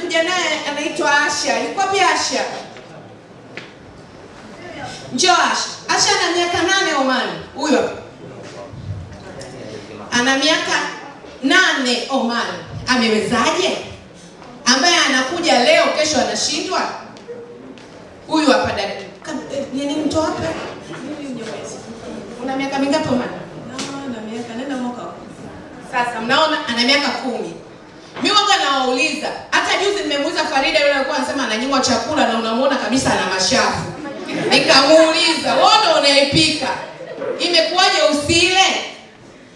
Nimekuja naye anaitwa Asha. Yuko wapi Asha? Njoo Asha. Asha ana miaka 8 Omani. Huyo hapa. Ana miaka 8 Omani. Amewezaje? Ambaye anakuja leo kesho anashindwa? Huyu hapa dada. Nini mtu hapa? Una miaka mingapi Omani? Na miaka nenda mwaka wa Sasa mnaona ana miaka 10. Mimi waga nawauliza, hata juzi nimemuuliza Farida yule alikuwa anasema ananyimwa chakula na unamuona kabisa ana mashafu. Nikamuuliza, wewe ndo unaipika. Imekuwaje usile?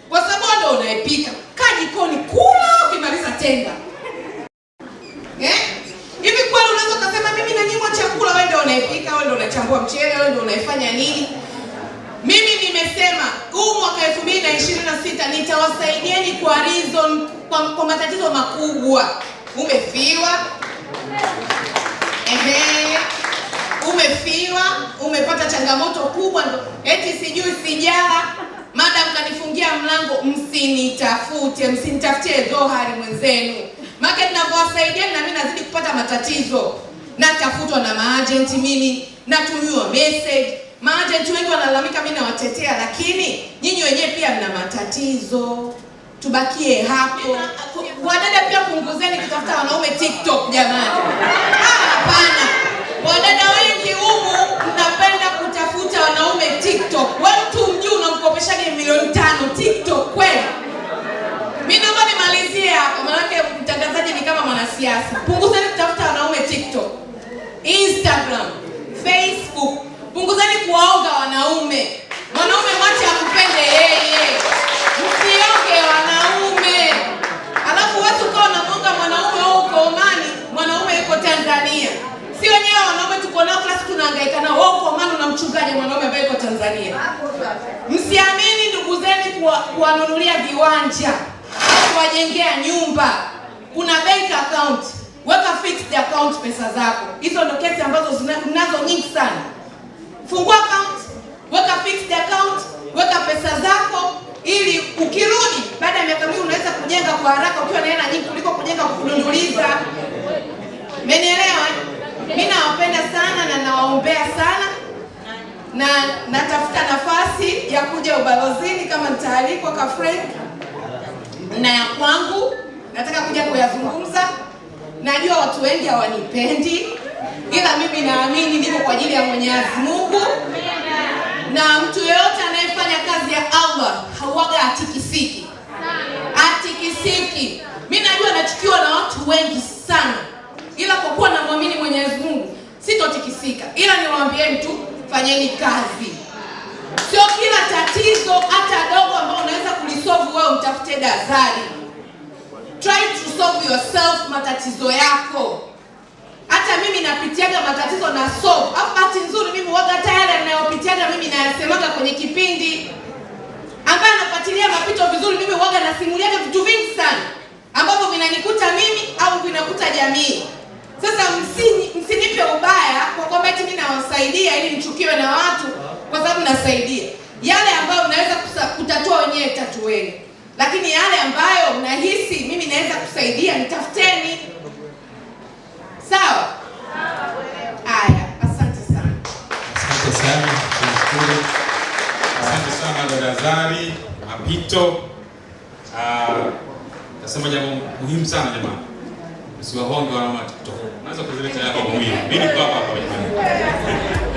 Kwa sababu wewe ndo unaipika. Kaa jikoni kula ukimaliza tenga. Eh? Hivi kweli unaweza kusema mimi nanyimwa chakula, wewe ndo unaipika, wewe ndo unachambua mchele, wewe ndo unaifanya nini? Mimi nimesema huu mwaka 2026 nitawasaidieni kwa reason, kwa matatizo makubwa. Umefiwa? Ehe. Umefiwa, umepata changamoto kubwa ndo eti sijui sijala. Madam kanifungia mlango, msinitafute, msinitafutie dhohari mwenzenu. Maana ninavyowasaidia na mimi nazidi kupata matatizo. Natafutwa na maagent mimi, natumiwa message. Maagent wengi wanalalamika mimi nawatetea, lakini nyinyi wenyewe pia mna matatizo. Tubakie hapo. Wadada pia punguzeni kutafuta wanaume TikTok jamani. Hapana. Wadada wengi humu mnapenda kutafuta wanaume TikTok. Wewe mtu mjui unamkopeshaje milioni 5 TikTok kweli? Mimi naomba nimalizie hapo, maana mtangazaji ni kama mwanasiasa. Punguzeni kutafuta wanaume TikTok, Instagram, Facebook. Punguzeni kuwaonga wanaume. Mwanaume mwache akupende yeye. Msionge wanaume. Alafu wewe ukawa unamwonga mwanaume wewe uko Omani, mwanaume yuko Tanzania. Si wenyewe wanaume tuko nao class tunahangaika nao. Wewe uko Omani unamchungaje mwanaume ambaye yuko Tanzania? Msiamini ndugu zenu kuwanunulia viwanja, kuwajengea nyumba. Kuna bank account, weka fixed account pesa zako. Hizo ndo kesi ambazo mnazo nyingi sana. Fungua account, weka fixed account, weka pesa zako ili ukirudi baada ya miaka miwili unaweza kujenga kwa haraka ukiwa na hela nyingi kuliko kujenga kwa kudunduliza. Mmenielewa? Mimi nawapenda sana na nawaombea sana na natafuta nafasi ya kuja ubalozini kama nitaalikwa ka Frank na ya kwangu nataka kuja kuyazungumza. Najua watu wengi hawanipendi, ila mimi naamini niko kwa ajili ya Mwenyezi Mungu, na mtu yeyote anayefanya kazi ya Allah hauaga atikisiki, atikisiki. Mimi najua nachukiwa na watu wengi sana, ila kwa kuwa namwamini Mwenyezi Mungu sitotikisika. Ila niwaambieni tu, fanyeni kazi. Sio kila tatizo hata dogo ambao unaweza kulisolve wewe mtafute dazari. Try to solve yourself matatizo yako. Hata mimi napitiaga matatizo na solve. Alafu bahati nzuri mimi huwaga tayari ninayopitiaga mimi nayasemaga kwenye kipindi. Ambaye anafuatilia mapito vizuri, mimi huwaga nasimuliaga vitu vingi sana ambavyo vinanikuta mimi au vinakuta jamii. Sasa msinipe ubaya kwa kwamba eti mimi nawasaidia ili nichukiwe na watu kwa sababu nasaidia. Yale ambayo mnaweza kutatua wenyewe tatueni. Lakini yale ambayo mnahisi mimi naweza kusaidia nitafuteni. Sawa? Haya, asante sana. Asante sana, tunashukuru. Asante sana dada Zari Mapito. Nasema jambo muhimu sana jamani. Usiwahonge wana TikTok. Unaweza kuzileta hapa kwa mwili. Mimi niko hapa hapa jamani.